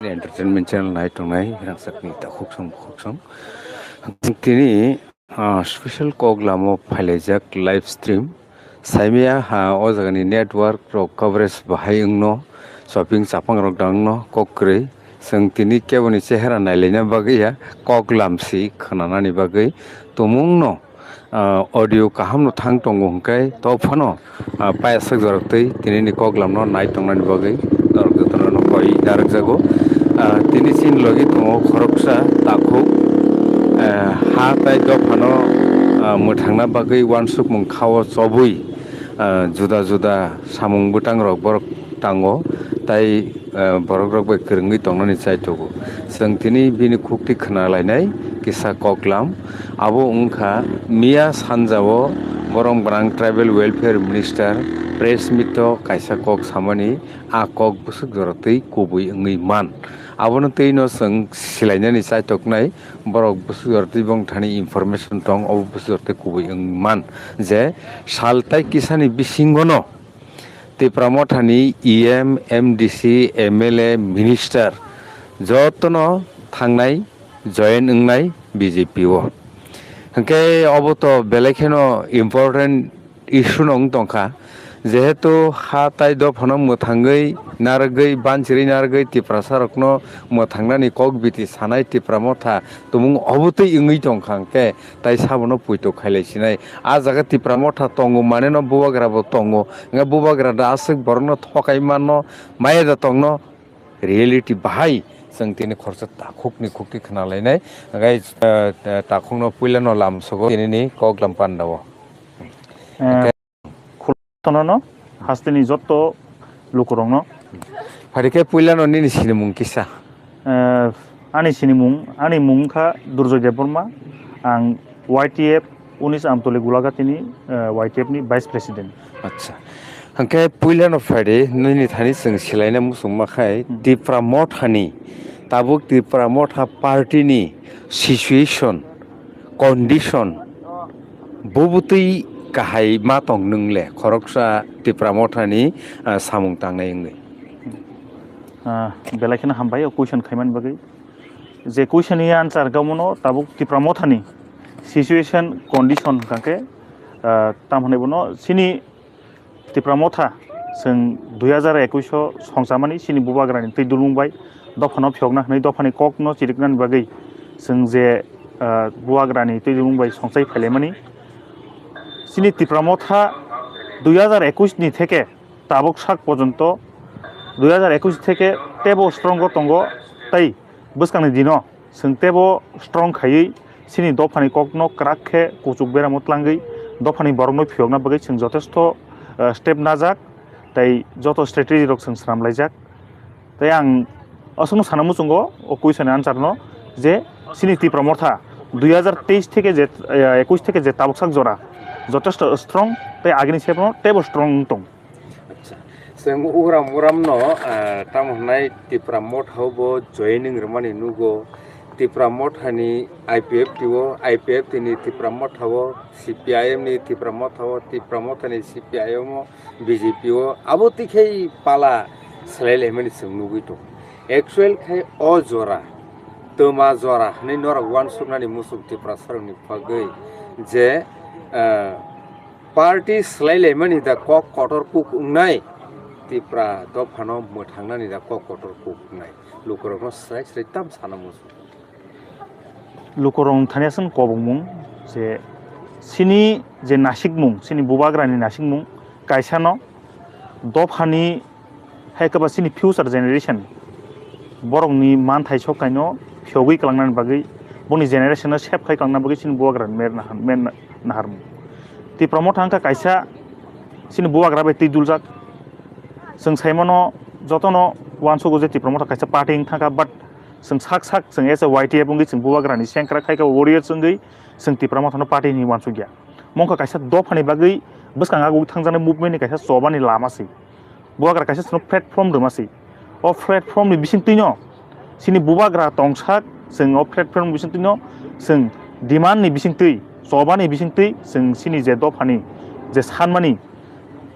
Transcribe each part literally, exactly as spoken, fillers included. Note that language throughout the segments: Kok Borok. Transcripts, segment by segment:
Entertainment channel nai tongnai rangchakni takhuk song bukhuk song. Tini, ah, special kok lamo phailaijak live stream. Saimaya ha o jagani network rok coverage bahai wngno, shopping chapang rok dangno kok kwrwi. Chwng tini keboni chehera nailaina bagwi ya kok lamsi khwnanani bagwi tumungno, ah, audio kaham no thang tongo hwnkhe to phano, ah, payaswk jorok twi tinini kok lamno nai tongnani bagwi norok jotono no koi narwkjago. Ah, tini chini logi tongo khoroksa takhuk, ah, ha tai dophano, ah, mwthangna bagwi uansukmung khao chobwi, ah, juda juda samung bwtang rok borok tango tai, ah, borok rok bai kwrwngwi tongnani chaitogo. Chwng tini bini khukti khwnalainai kisa koklam. Abo wngkha miya sanjao borok bwrang Tribal Welfare Minister press meet o kaisa kok samani, a kok bwswk jora twi kubui wngwi man. Abono twi no chwng silainani chaitoknai borok bwswk jora twi bong thani information tong, obo bwswk jora twi kubui wngwi man je sal tai kisani bisingo no Tipra Mothani E M, M D C, M L A, minister jotono thangnai, join wngnai B J P o. Hwnkhe obo to belai kheno important issue no wng tongkha. Jehetu ha tai dophano mwthangwi narwgwi, banchirwi narwgwi Tiprasa rokno mwthangnani kok biti sanai Tipra Motha tumung obo twi wngwi tongkha hwnkhe tai sabono poito khailai sinai. A jaga Tipra Motha tongo, maneno bubagra bo tongo. Hwnkhe bubagra da aswk borokno thokai manno, maya da tongno, reality bahai chwng tini khoroksa takhukni khukti khwnalainai. Hwnkhe, eh, eh, takhukno puilano lamsogo tinini koklam pandao. Eh, Hwnkhe khulumsonono hasteni jotto lukurokno. Phai khe puilano nini sinimung kisa? Eh, ani sinimung, ani mung wngkha Durjoy Debbarma. Ang Y T F unis Amtoli Gulagatini, eh, Y T F ni Vice President. Acha. Hwnkhe puilano phaidi nini thani chwng silaina muchungma khai Hmm. Tipra Mothani, tabuk Tipra Motha party ni situation, condition, bubutwi kahai ma tong nwngle khoroksa Tipra Mothani, ah, samung tangnai wngwi. Ah, belai kheno hambai o question khaimani bagwi. Je question ni answer gamono tabuk Tipra Mothani situation condition hwnkhe, ah, tam hwnwi bono chini Tipra Motha chwng dui hajar ekush o songchamani chini bubagrani twi dulmung bai dophano phiyokna hwnwi dophani kokno chiriknani bagwi chwng je, ah, bubagrani twi dulmung bai songchai phailaimani. Chini Tipra Motha dui hajar ekush ni theke tabuk sak porjonto dui hajar ekush theke tebo strong o tongo tei bwskangni dino chwng tebo strong khaiwi chini dophani kokno kwrak khe kuchuk beramo tlangwi dophani borokno phiyokna bagwi chwng jotesto, eh, step najak tei joto strategy rok chwng swnam laijak. Tei ang aswkno sana muchungo o question ni answer no je chini Tipra Motha dui hajar teis theke je, eh, ekush theke je tabuk sak jora jotesto strong tei agini sepno tebo strong wng tong. Acha. Chwng ugram ugram no, ah, tamo hwnai Tipra Motha o bo joining rwmani nugo. Tipra Motha ni I P F T o, I P F T ni Tipra Motha o, C P I M ni Tipra Motha o, Tipra Motha ni C P I M o, B J P o. Abo twi khai pala swlai laimani chwng nugwi tongo. Actual khai o jora, twma jora hwnwi norok uansuknani muchung Tiprasa rokni bagwi je, ah, party swlai laimani da kok kotor kuk wngnai, Tipra dophano mwthangnani da kok kotor kuk wngnai, lukurokno swrai swrai tam sana muchung. Lukurok thani aswk kobongmung je chini je nasikmung, chini bubagrani nasikmung kaisano dophani hai khe ba chini future generation borokni manthai sok kaino phiyogwi kwlangnani bagwi, boni generation no save khai kwlangna bagwi chini bubagra mer nahan-, mer na-, naharmung. Tipra Motha wngkha kaisa chini bubagra bai twi duljak. Chwng saimano jotono uansugo je Tipra Motha kaisa party wng thangkha, but chwng sak sak chwng as a Y T F wngwi chwng bubagrani sengkrak khai khe warriors wngwi chwng Tipra Mothano party hinwi uansukya. Mongkha kaisa dophani bagwi bwskang agwi thangjaknai movement ni kaisa chobani lama se. Bubagra kaisa chwngno platform rwma se. O platform ni bisingtwino chini bubagra tongsak, chwng o platform ni bisingtwino chwng demand ni bisingtwi, chobani bisingtwi chwng chini je dophani je sanmani,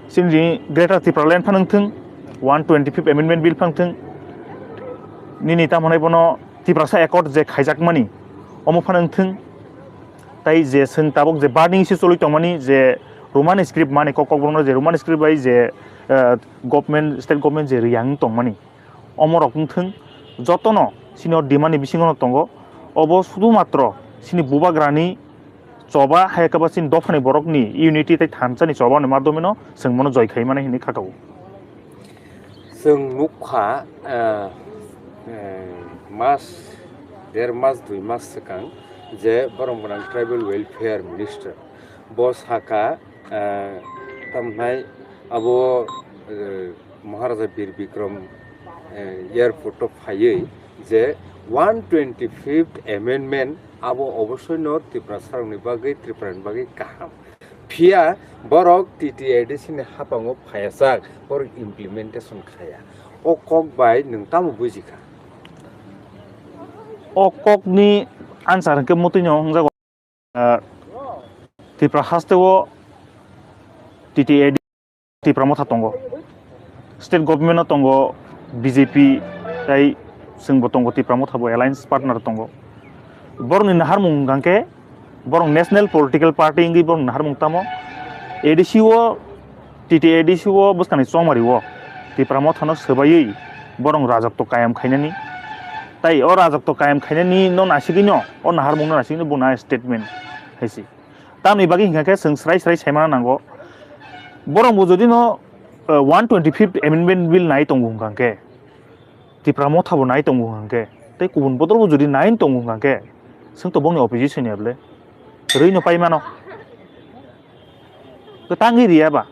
chini Greater Tipraland phano wngthwng, one twenty-fifth Amendment Bill phano wngthwng, Nini tamo hwnai bono Tiprasa Accord je khaijakmani, omo phano wngthwng. Tai je chwng tabuk je burning issue choli tongmani, je Roman script mani kok, kokborokno je Roman script bai je, eh, government, state government je riyang tongmani, omorok wngthwng, jotono chini o demand ni bisingo no tongo. Obo sudu matro chini bubagrani choba, hai khe ba chini dophani borokni unity tei thansa ni choba ni madhyome no chwng bono joi khai mani hinwi kha kha o. Chwng nukha, eh, eh, mas, der mas, dui mas swkang je borom gwnang Tribal Welfare Minister bo saka, eh, tamhai abo, eh, Maharaja Bir Bikram, eh, airport o phaiwi je one twenty fifth amendment abo obosoino Tiprasarokni bagwi, Tripurani bagwi kaham. Phiya borok T T A D C ni haphango phaiyasak, borok implementation khaya. O kok bai nwng tamo bujikha? O kokni answer hwnkhe mwtwino wngjago, ah, Tripura hasteo T T A D C, Tipra Motha tongo, state government o tongo B J P, tai chwngbo tongo, Tipra Motha bo alliance partner tongo. Borokni naharmung hwnkha khe borok national political party wngwi borok naharmung tamo. A D C o, T T A D C o bwskangni chongmari o Tipra Mothano swbaiwi borok rajak to kayam khainani. Tai o rajak to kayam khainani no nasigwino, o naharmung no nasigwino bo na statement hai se. Tamni bagwi hwnkha khe chwng srai srai saimana nango. Borok bo jodi no, eh, one twenty fifth amendment bill nai tongo hwnkha khe, Tipra Motha bo nai tongo hwnkha khe, tei kubun bodol bo jodi nai tongo hwnkha khe, chwng to bongni opposition ya bwle? Rwi no pai mano. Kwtangwi riya ba?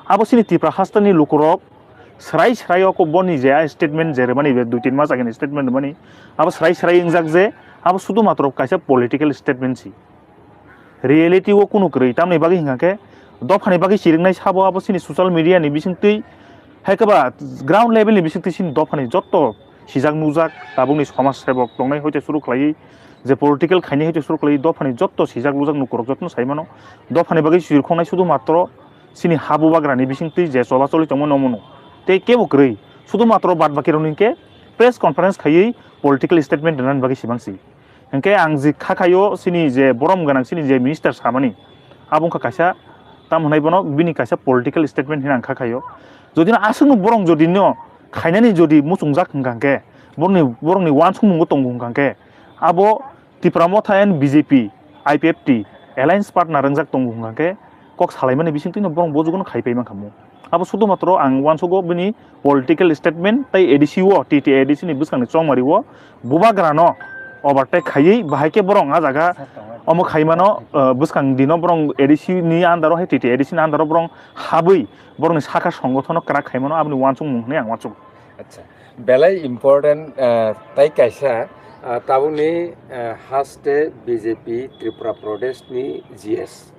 Abo chini Tipra hasteni lukurok srai srai o ko boni je a statement je rwmani be dui tin mas agini statement rwmani, abo srai srai wngjak je abo sudu matro kaisa political statement si. Reality o kunu kwrwi, tamni bagwi hwnkha khe dophani bagwi chiriknai sabo abo chini social media ni bisingtwi, hai khe ba ground level ni bisingtwi chini dophani jotto sijak nujak tabukni somaj sebok tongnai hoite suru khlaiwi, je political khainai hoite suru khlaiwi, dophani jotto sijak nujak nukurok jotto sai mano. Dophani bagwi chirkhongnai sudu matro chini ha bubagrani bisingtwi je chola choli tongmani omono tei kebo kwrwi, sudu matro bad bakirokni hwnkhe press conference khaiwi political statement rwnani bagwi sibangsi. Hwnkhe ang je kha khaio chini je borom gwnang chini je minister samani, abo wngkha kaisa, tamo hwnai bono bini kaisa political statement hinwi ang kha khaio. Jodi no aswkno borok jodi no khainani jodi muchungjak hwnkha hwnkhe, borokni, borokni uansukmungo tongo hwnkha hwnkhe, abo Tipra Motha and B J P, I P F T alliance partner wngjak tongo hwnkha hwnkhe, kok salaimani bisingtwi no borok bo jugo no khai pai mankha mo. Abo sudu matro ang uansugo bini political statement tei A D C o, T T A D C ni bwskangni chongmari o bubagrano overtake khaiwi bahai khe borok a jaga omo khaimano, uh, bwskang dino borok A D C ni under o hai T T A D C ni under o borok habwi borokni saka songothono kwrak khaimano, aboni uansukmung hwnwi ang uansugo. Acha, belai important, uh, tai kaisa, uh, tabukni, uh, haste B J P Tripura Pradesh ni G S.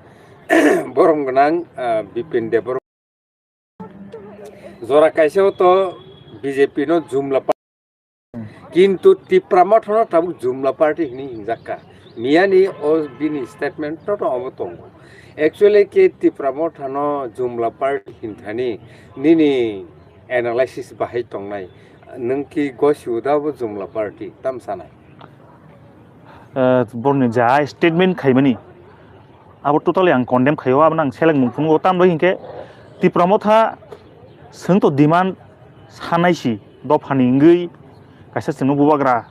Borom gwnang, uh, Bipin Debbarma. Jora kaisa o to B J P no jumla pa-, kintu Tipra Motha no tabuk jumla party hinwi hingjak kha. Miyani o bini statement to, to omo tongo. Actually khe Tipra Motha no jumla party hinthani nini analysis bahai tongnai. Nwng ki gosi uda bo jumla party tam sanai? Eh, borokni ja statement khaimani, abo totally ang condemn khaio, abono ang seleng mung phungo. Tambai hinkhe Tipra Motha chwng to demand sanai si, dophani wngwi kaisa chwngno bubagra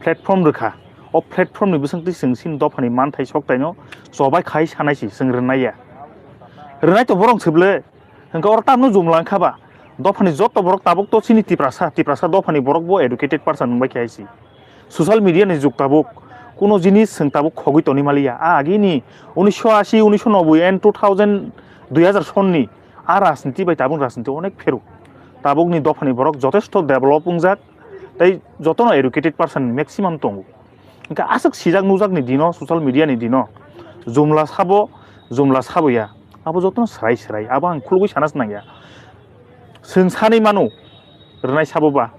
platform rwkha. O platform ni bwswngtwi chwng chini dophani manthai soktaino chobai khai sanai si, chwng rwnai ya. Rwnai to borok swble. Hwnkhe oro tamno jumla wngkha ba? Dophani jotto borok tabuk to chini Tiprasa, Tiprasa dophani borok bo educated person wngbai khe hai si. Social media ni jug tabuk, kuno jinis chwng tabuk khogwi toni maliya. A agini unisho ashi, unisho noboi and two thousand, dui hazar sonni a rajniti bai tabuk rajniti onek pheruk. Tabukni dophani borok jotesto develop wngjak, tei jotono educated person maximum tongo. Hwnkhe aswk sijak nukjakni dino, social media ni dino, jumla sabo, jumla sabo ya, abo jotono swrai swrai, abo ang khulugwi sana se nangya. Chwng sanwi mano, rwnai sabo ba?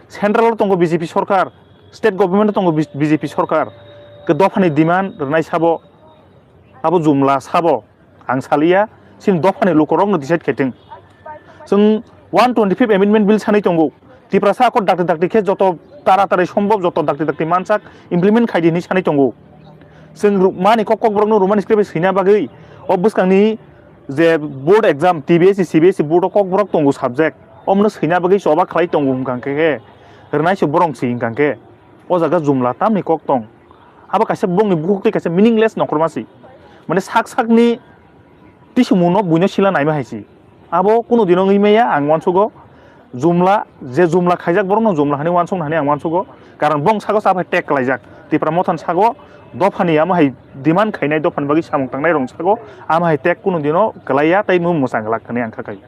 Central o tongo B J P sorkar, state government o tongo B J P sorkar, khe dophani demand rwnai sabo, abo jumla sabo? Ang saliya, chini dophani lukurokno decide khaithwng. Chwng one twenty fifth amendment bill sanwi tongo, Tiprasa kok dakti dakti khe joto tara tari sombhob joto dakti dakti mansak implement khai di hinwi sanwi tongo. Chwng ru-, mani kok kokborokno Roman script bai swina bagwi o bwskangni je board exam T B S C, C B S C board o kokborok tongo subject, omno swina bagwi choba khlai tongo hwnkha khe, rwnai se borong si hwnkha khe, o jaga jumla tamni kok tong. Abo kaisa bongni bukhuk tei kaisa meaningless nongkhorma si. Mane sak sakni tisumungno buino sila naima hai si. Abo kunu dino wngwi maya ang uansugo. Jumla, je jumla khaijak borokno jumla hani uansukna hani ang uansugo. Karon bong sago sa phai tag kwlaijak. Tipra Mothani sago dophani amo hai demand khainai dophani bagwi samung tangnai rong sago amo hai tag kunu dino kwlaiya tei mung mwchang glak hwnwi ang kha kai.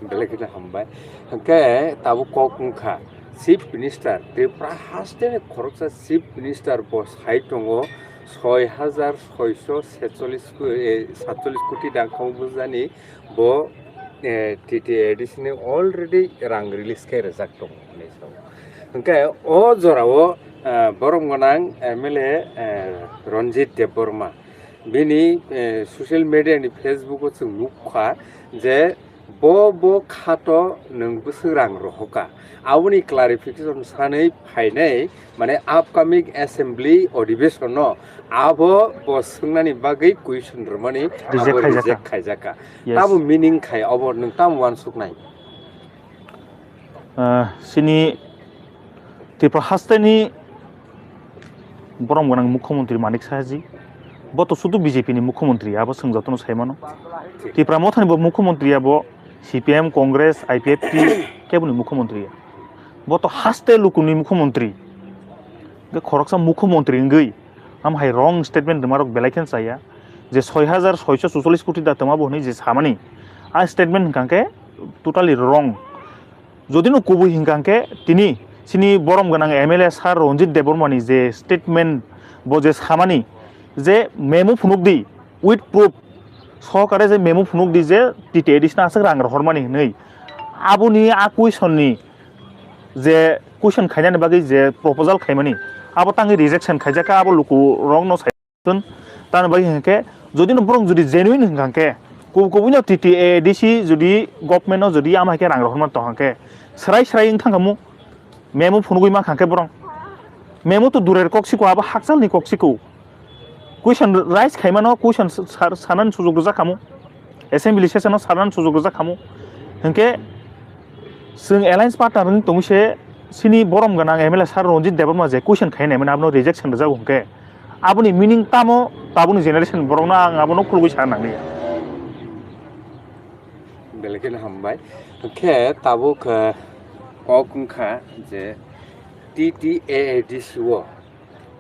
Belai kheno hambai. Hwnkhe tabuk kok wngkha Chief Minister, Tripura hasteni khoroksa Chief Minister bo sai tongo soi hajar soiso setchollis ko-, eh, satchollis koti dangkhong bujani bo, eh, T T A D C ni already rang release khe rijak tongo hinwi sao. Hwnkhe o jorao, eh, borom gwnang M L A, eh, Ranjit Debbarma bini, eh, social media ni Facebook o chwng nukha je bo, bo khato nwng bwswk rang rohoka. Aboni clarification sanwi phainai, mane upcoming assembly adhibeshon no abo bo swngnani bagwi question rwmani abo reject khaijaka. Reject khaijaka. Yes. Tamo meaning khai obo nwng tamo uansuknai? Ah, chini Tripura hasteni borom gwnang mukhyamantri Manik Sahaji, bo to sudu B J P ni mukhyamantri, abo chwng jotono sai mano. Tipra Mothani bo mukhyamantri ya, bo C P M, Congress, I P F T keboni mukhyamantri ya. Bo to haste lukuni mukhyamantri. Hwnkhe khoroksa mukhyamantri wngwi am hai wrong statement rwmarok belai kheno chaya. Je soi hajar soiso suchollis koti da tongma bo hwnwi je samani, a statement hwnkha khe totally wrong. Jodi no kubui hwnkha khe tini chini borom gwnang M L A sir Ranjit Debbarma ni je statement bo je samani je memo phunuk di with proof sohokare je memo phunuk di je T T A D C no aswk rang rohormani hwnwi aboni a question ni je question khainani bagwi je proposal khaimani abo tangwi rejection khaijak kha abo lukurokno sai. Tun, tamo bai hwnkhe, jodi no borok jodi genuine hwnkha khe, kub-, kubui no T T A D C jodi government no jodi ama hai khe rang rohorma tong hwnkhe, srai srai wng thang khamu, memo phunugwi ma kha khe borok. Memo to durer kok siko, abo hakchal ni kok siko. Question raise khaima no, question sa-, sa-, sanani sujok rwjak khamu. Assembly session o sanani sujok rwjak khamu. Hwnkhe, chwng alliance partner wng tongwi se, chini borom gwnang M L A sir Ranjit Debbarma je question khainai mani abono rejection rwjago hwnkhe, aboni meaning tamo tabukni generation borokno ang abono khulugwi sa nanglia. Belai kheno hambai. Khe tabuk, eh, kok wngkha je T T A A D C o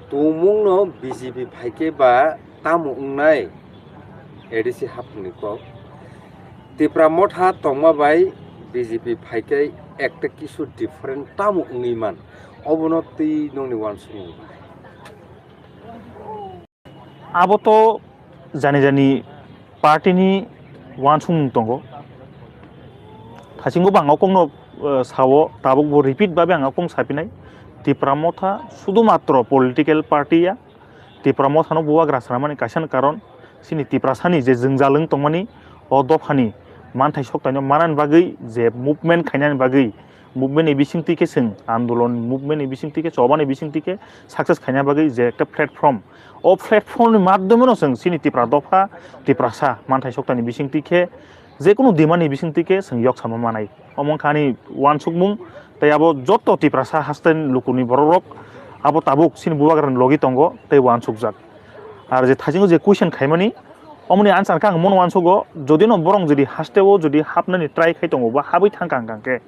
tumungno B J P phaikhe ba tamo wngnai A D C haphangni kok. Tipra Motha tongma bai B J P phaikhe ekta kisu different tamo wngwi man. Obono twi nongni uansukmung bai. Abo to jani jani party ni uansukmung tongo. Thasingo bo ang o kokno, eh, sao, tabuk bo repeat babe ang o kok sapinai. Tipra Motha sudu matro political party ya. Tipra Mothano bubagra swnamani kaisa ni karon chini Tiprasani je jwngjal wng tongmani o dophani manthai soktaino manani bagwi je movement khainani bagwi movement ni bisingtwi khe chwng andolon movement ni bisingtwi khe chobani bisingtwi khe success khaina bagwi je ekta platform, o platform ni madhyome no chwng chini Tipra dopha, Tiprasa manthai soktaini bisingtwi khe jekunu demand ni bisingtwi khe chwng yok sama manai. Omo wngkha ani uansukmung tei abo joto Tiprasa haste lukuni borok rok abo tabuk chini bubagrani logi tongo tei uansukjak. Ar je thaisingo je question khaimani, omoni answer khe ang mono uansugo, jodi no borok jodi haste o jodi hapnani try khai tongo ba habwi thangkha hwnkha khe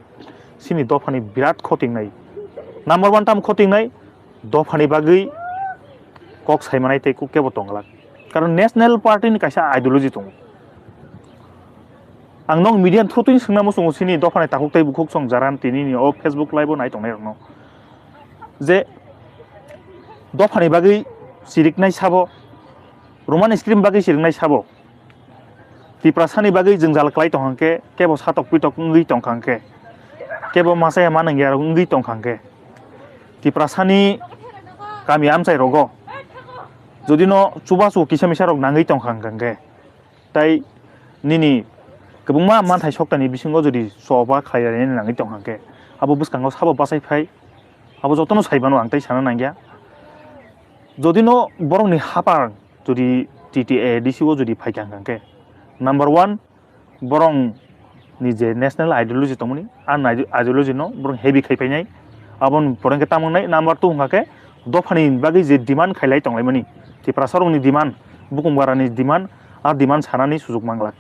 chini dophani birat khotingnai. Number one tamo khotingnai, dophani bagwi kok saimanai tei kok kebo tongglak. Karon national party ni kaisa ideology tongo. Ang nok media ni through twi swngna muchungo chini dophani takhuk tei bukhuk chwng jaran tini ni o Facebook live o nai tongnai rokno je dophani bagwi chiriknai sabo, Roman script bagwi chiriknai sabo, Tiprasani bagwi jwngjal kwlai tong hwnkhe, kebo satok pitok wngwi tong kha hwnkhe, kebo machaya manwngya rok wngwi tong kha hwnkhe, Tiprasani kami amchai rogo jodi no chubachu kisa misa rok nangwi tong kha hwnkhe, tai nini kwbangma manthai soktaini bisingo jodi choba khlai nangwi tong kha hwnkhe, abo bwskango sabo bachai phai, abo jotono sai mano ang tei sana nangya. Jodi no borokni hapar jodi T T A D C o jodi phaikha hwnkha khe, number one, borok ni je national ideology tongmani, a nai-, ideology no borok heavy khai painai, aboni pore hwnkhe tamo wngnai, number two hwnkha khe dophani bagwi je demand khailai tonglaimani, Tiprasa rokni demand, bukhung barani demand, a demand sanani sujuk manglak.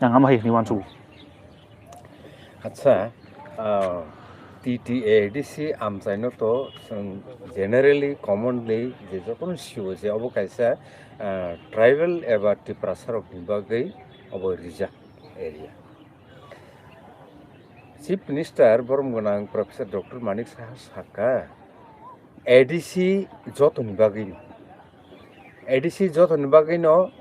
Ang ama hai hwnwi uansugo. Acha, ah, T T A D C amchaino to chwng generally, commonly je jotono sio je obo kaisa, ah, tribal eba Tiprasa rokni bagwi obo rijak area. Chief Minister borom gwnang Professor Doctor Manik Saha sakha, A D C jotoni bagwi no. A D C jotoni bagwi no,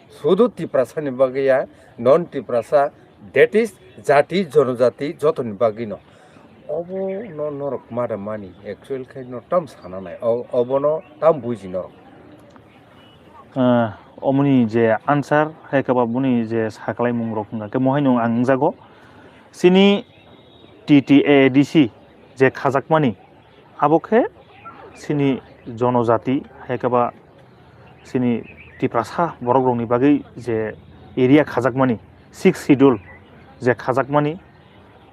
sudu Tiprasa ni bagwi ya, non Tiprasa, that is jati, jonojati jotoni bagwi no. Obo no norok mada mani, actual khai no tam sana nai, o-, obo no tam buji norok. Ah, omoni je answer, hai khe ba boni je saklaimung rok hwnka khe mohai nung ang wngjago. Chini T T A D C je khajakmani, abo khe chini jonojati, hai khe ba chini Tiprasa borok rokni bagwi je area khajakmani, sixth schedule je khajakmani,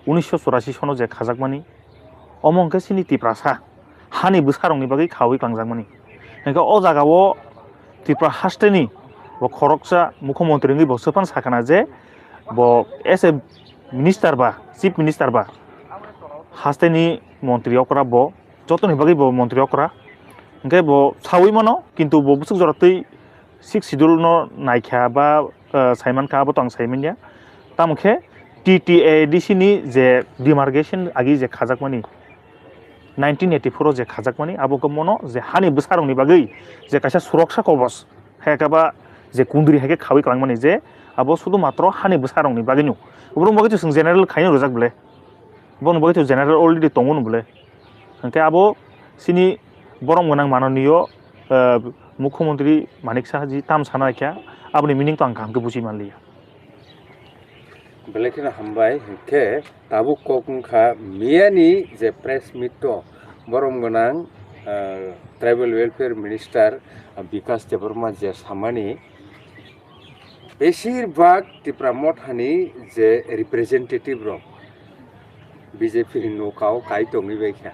unisho churasi sono je khajakmani, omo hwnkhe chini Tiprasa hani bwsarokni bagwi khaui klangjakmani. Hwnkhe o jagao Tripura hasteni bo khoroksa mukhyamantri wngwi bo swphang sakana je bo as a minister ba, chief minister ba, hasteni montri okra bo, jotoni bagwi bo montri okra. Hwnkhe bo saui mano, kintu bo bwswk jora twi sixth schedule no naikha ba, ah, saimankha, abo to ang saimanya. Tamo khe T T A D C ni je demarcation agi je khajakmani, nineteen eighty-four o je khajakmani, abo khe mono je hani bwsarokni bagwi je kaisa suroksa kobos, hai khe ba je kundri hai khe khaui klangmani je abo sudu matro hani bwsarokni bagwino. Oborok bagwi to chwng general khaino rwjak bwle. Bono bagwi to general already tongo no bwle. Hwnkhe abo chini borom gwnang mananiyo, eh, mukhyamantri Manik Saha ji tam sana kha, aboni meaning to ang kaham khe buji manliya. Belai kheno hambai, hwnkhe tabuk kok wngkha miyani je press meet o borom gwnang, eh, tribal welfare minister, eh, Bikas Debbarma je samani, besir bak Tipra Mothani je representative rok B J P ni nokao kai tongwi bai kha.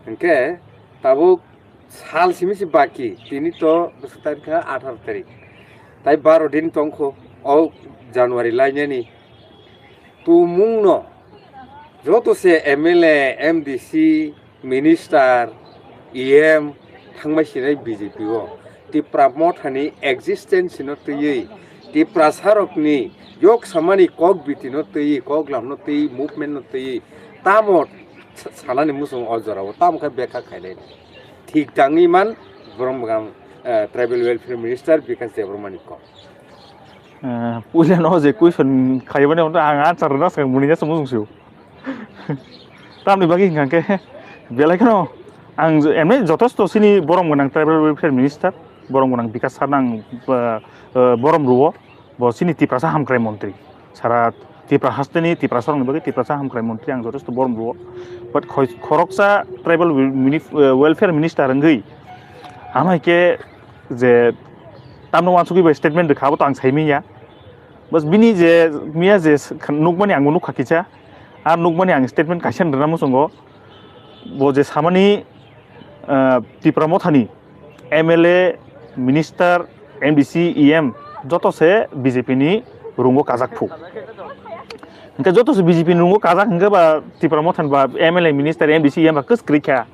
Hwnkhe tabuk sal simi se baki, tini to bwswk tarikh kha atharo tarikh. Tai baro din tongkho o January lainani. Tumungno joto se M L A, M D C, minister, E M thangbai sinai B J P o. Tipra Mothani existence no twiwi, Tiprasarokni yok samani kok biti no twiwi, kok lam no twiwi, movement no twiwi, tamo sa-, sanani muchung o jorao tamo khe bekha khainai. Thik tangwi man borom bwkang, eh, tribal welfare minister Bikas Debbarmani kok. Eh, puila no je question khaimani, ang answer rwna swkang, muni jasa muchung sio. Tamni bagwi hwnkha khe belai kheno ang je, emni jotosto chini borom gwnang tribal welfare minister, borom gwnang Bikas sir no ang, eh, eh, borom rwo, bo chini Tiprasa hamkrai montri. Sara Tipra hasteni Tiprasa rokni bagwi Tiprasa hamkrai montri ang jotosto borom rwo. But khoi-, khoroksa tribal wel-, mini-, eh, welfare minister wngwi, amai khe je tamno uansugwi bai statement rwkha, abo to ang saimanya. Bas bini je miya je s-, nukmani angbo nukha kisa, ar nukmani ang statement kaisa rwna muchungo. Bo je samani, ah, Tipra Mothani M L A, minister, M D C, E M joto se B J P ni rungo kajak phu. Hwnkhe joto se B J P ni rungo kajak hwnkhe ba Tipra Mothani ba M L A, minister, M D C, E M ba kwskwrwi kha.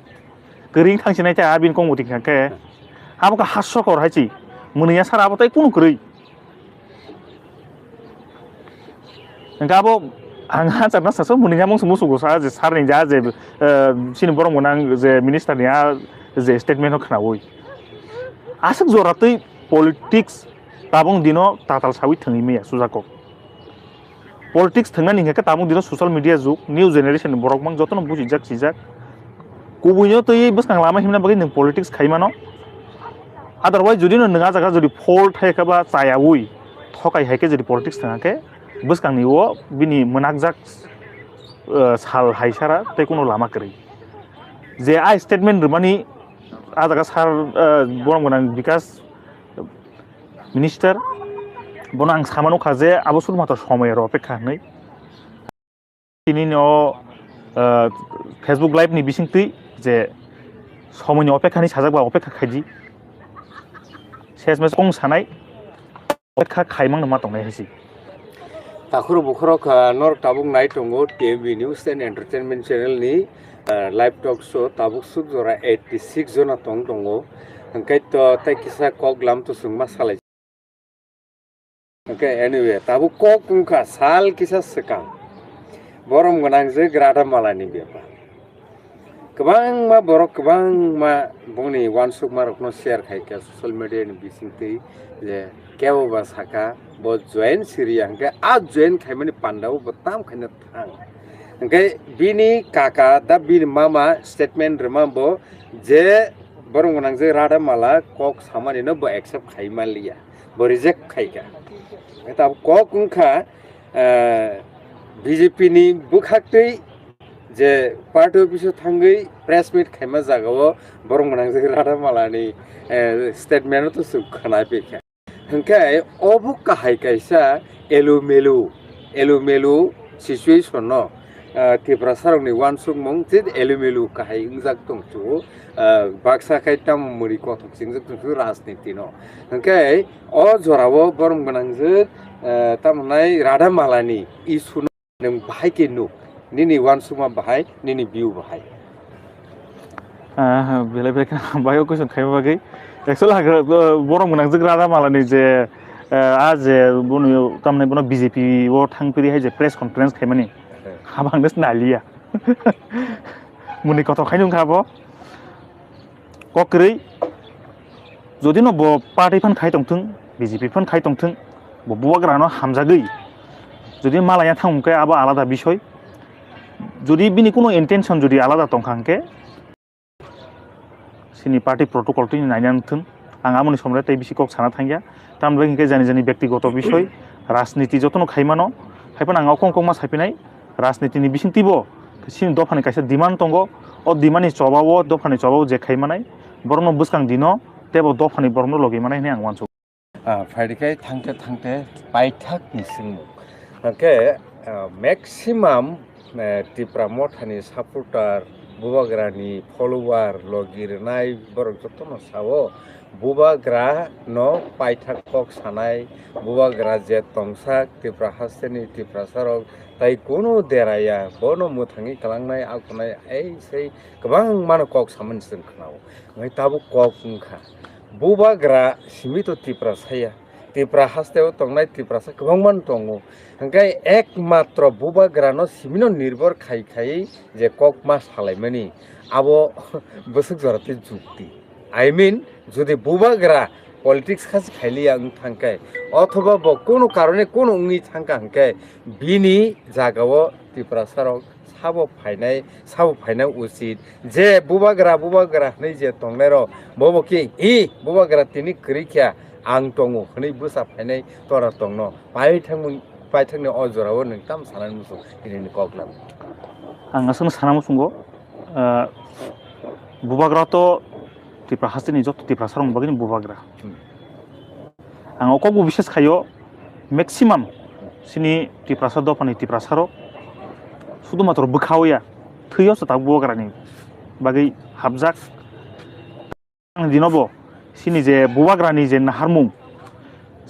Kwrwi thangsinai khe, abini kok muti kha khe. Abo khe harsokor hai se. Mwnwi ya sara abo tai kunu kwrwi. Hwnkhe abo ang ha charna saso mwnwi ya mungsa musugo sa je sir ni ja je, eh, chini borom gwnang je minister ni a je statement o khnaui. Aswk jora twi politics tabung dino tatal saui thwngwi maya sujakok. Politics thwngnani hwnkhe tabuk dino social media jug, new generation ni borok mang jotono bujijak sijak. Kubuino twi bwskang lama himna bagwi nwng politics khai mano. Otherwise, jodi no nwng a jaga jodi fault hai khe ba chayaui thokai hai khe jodi politics thwng khe, Bwskangni o bini mwnakjak, eh, sal hai sara tei kuno lama kwrwi. Je a statement rwmani a jaga sar, eh, borom gwnang Bikas Minister, bono ang sama nukha je abo sudhumatro somoyar opekha hinwi. Tini no, eh, Facebook Live ni bisingtwi je somoyni opekha hinwi sajak ba opekha khaidi. Ses mes kong sanai. Kha khaimang no ma tongnai hai se. Takhurok bukhurok, ah, norok tabuk nai tongo T M V News and Entertainment Channel ni, ah, live talk show, tabuk suk jora eighty six jona tong tongo. Hwnkhe to tei kisa kok lam to chwng ma salai. Hwnkhe anyway, tabuk kok wngkha sal kisa swkang. Borom gwnang je Grada Malani bepar. Kwbangma borok, kwbangma bongni uansukmarokno share khai kha social media ni bisingtwi, je kebo ba saka bo join siriya hwnkhe a join khaimani pandao bo tam khaina thang. Hwnkhe bini kaka da bini mama statement rwma bo je borok gwnang je Radha Mala kok samani no bo accept khai manliya, bo reject khai kha. Hwnkhe tabuk kok wngkha, eh, B J P ni bwkhaktwi je party office o thangwi press meet khaima jagao borok gwnang je Radha Mala ni, eh, statement o to chwng khwna phaikha. Hwnkhe obo kahai kaisa elumelu, elumelu situation no, ah, Tiprasa rokni uansukmung je elumelu kahai wngjak tongsu, ah, baksa khai tamo mwrwi kothok chingjak tongsu rajniti no. Hwnkhe o jorao borom gwnangjak, ah, tamo nai Radha Malani issue no. Nwng bahai khe nuk, nini uansukma bahai, nini view bahai. Ah, belai belai kheno hambai o question khaima bagwi. Actually, hagra, uh, borom gwnangjak Radha Malani je, uh, a je bono, tamni bono B J P o thang piri hai je press conference khaimani. Hmm. Habang des naliya. Muni kotor khai nung kha bo. Kok kwrwi, jodi no bo party phan khai tongthung, B J P phan khai tongthung, bo bubagra no hamjagwi jodi malaya thang hwnkhe abo alada bisoi. Jodi bini kuno intention jodi alada tongkha hwnkhe, sini party protocol twi naina wngthung. Ang amoni somre tei bisi kok sana thangya. Tamni bagwi hwnkhe jani jani byaktigoto bisoi, rajniti jotono khaimano. Haiphano ang okong okong ma saiphinai, rajnitini bisingtwibo sini dophani kaisa demand tongo. O demandni chobao, dophani chobao je khaimanai, borokno bwskang dino, teibo dophani borokno logi manai hwnwi ang uansukha. Ah, phaidi khe thangte thangte paithakni swngmung. Hwnkhe, ah, maximum, eh, Tipra Mothani supporter, bubagrani follower, logi rwnai borok jotono sao, bubagra no paithak kok sanai, bubagra je tongsak Tipra hasteni Tiprasarok tai kunu deraya, bono mwthangwi kwlangnai, akunai, ei sei kwbangmano kok samani chwng khnao. Hwnkhe tabuk kok wngkha. Bubagra simi to Tiprasa ya. Tipra hasteo tongnai Tiprasa kwbangma tongo. Hwnkhe ekmatro bubagrano simino nirbor khai khai je kok ma salaimani, abo bwswk jora tei jukti. I mean, jodi bubagra politics kha se khailiya wng thangkhe, othoba bo kunu karone kunu wngwi thangkha hwnkhe, bini jagao Tiprasarok sabo phainai, sabo phainai uchit. Je bubagra, bubagra hwnwi je tongnairok, bobo khe, "Hi, bubagra tini kwrwi kha, ang tongo," hwnwi bwsa phainai tora tongno. Paithakmung, paithakni o jorao nwng tamo sanani muchung, tinini kok lang. Ang aswkno sana muchungo, ah, bubagra to Tipra hasteni joto Tiprasarokni bagwino bubagra. Hmm. Ang o kokbo bises khaio, maximum sini Tiprasa dophani Tiprasarok sudhumatro bwkha oya, thwio se tabuk bubagrani bagwi hapjak. Ang dinobo sini je bubagrani je naharmung,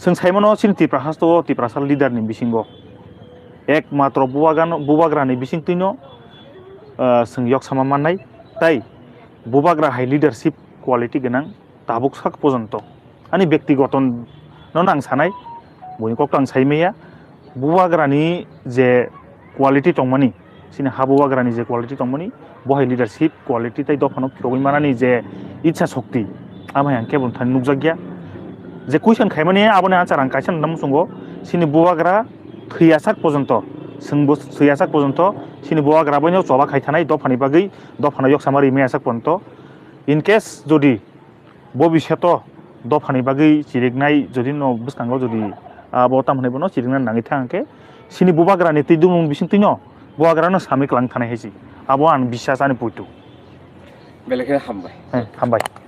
chwng saimano sini Tipra hasteo Tiprasa leaderni bisingo ekmatro bubagan-, bubagrani bisingtwino, ah, chwng yoksama mannai, tai bubagra hai leadership quality gwnang. Tabuk sak pojonto ani byaktigoto no nang sanai, buini kok ang sai maya, bubagrani je quality tongmani, sini ha bubagrani je quality tongmani, bo hai leadership quality tai dophano phirogwi manani je itsa shokti, amo hai ang kebo thani nukjakya. Je question khaimani aboni answer ang kaisa nang muchungo, sini bubagra thwiyasak pojonto, chwngbo thwiyasak pojonto sini bubagra boino choba khai thanai dophani bagwi, dophano yoksama ri mayasak pojonto. In case jodi bobisyoto dophani bagwi chiriknai jodi no bwskango jodi abo tamo hwnwi bono chirikna nangwi thang khe, Sini bubagrani twi dumung bising twino bubagrano samwi klang thanai hai si. Abo ang bisas ani puitu. Belai khe hambai. He, hambai.